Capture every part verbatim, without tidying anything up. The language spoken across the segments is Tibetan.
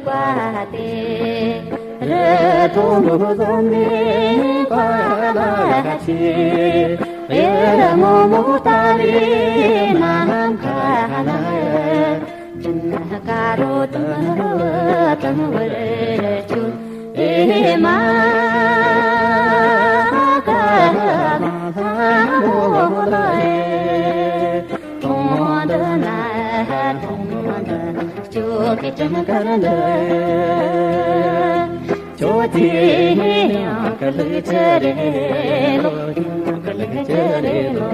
པ་དེ། རི་གྲོང་བཟུམ་ནས་པ་ལ་ཆེ། གཡུ་སྔོན་མོ་ལྟ་བུའི་ནམ་མཁའ་ལ། སྦྱིན་དཀར་རོ་དང་དང་བར་གྱུར། ཨེ་མ་ཀ་མོ་ལ་ཨེ། གྲོང་འདི་ན་གྲོང་འདི་ན་སྐྱོ་གི་གྲང་དཀར་འདི། ཁྱོད་ཀྱི་ཡང་ག་ལུགས་ཅི་རེད་ལོ། ཡང་ག་ལུགས་ཅི་རེད་ལོ།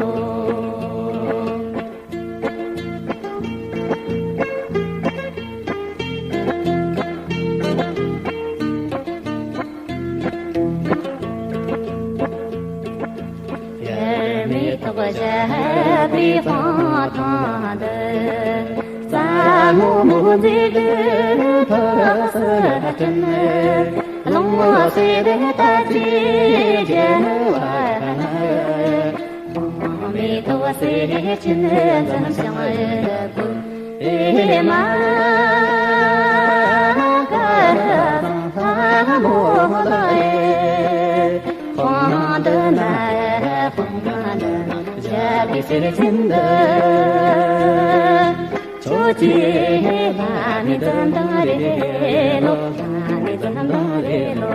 དབྱར་མེ་ཏོག་བཞད་པའི་སྤང་ཐང་འདི། རྩྭ་སྔོན་མོ་མཛེས་སྡུག་ཐོག་སུ་སྤྲིན། རླུང་བུ་སེར་ལྟར་གྱེས་རྒྱུ་བ་ན། མེ་ཏོག་སེར་ཆེན་འཛུམ་ཞིང་འབུད། ཨེ་མ་ཀ་མོ་ལ་ཨེ། སྤང་འདི་ན་སྤང་འདི་ན་བཞད་པའི་གསེར་ཆེན་འདི། ཁྱོད་ཀྱི་ལྷ་མིའི་འཛུམ་མདངས་རེད་ལོ། ལྷ་མིའི་འཛུམ་མདངས་རེད་ལོ།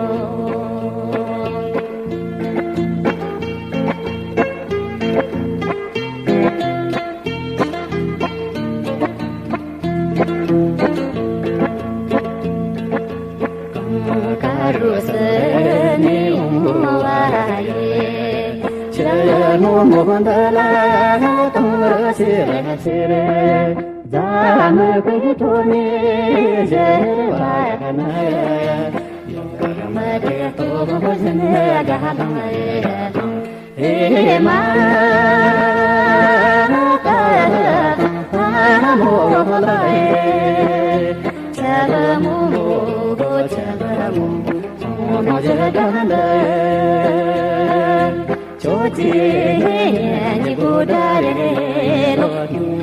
གངས་དཀར་རོ་བསིལ་ནས་འོང་བ་ཡི། ཆུ་སྔོན་མོ་འདི་ལ་དྭངས་ལོ་ཆེར་ཆེར། རྫ་སྨུག་པའི་ཁྲོད་ནས་བཞུར་བ་ན། ཡུལ་མི་དེ་སྟོབས་བཞིན་དགའ་ལྡང་ཨེ་ལྡང་། ཨེ་མ་ཀ་མོ་ལ་ཨེ། ཆ་ལ་མོ་མོ་གོ་ཆ་ལ་མོ་མོ་མོ་ཇ་དང་ལ། ཁྱོད་ཀྱི་ཉི་གུ་འདྲ་རེད་ལོ།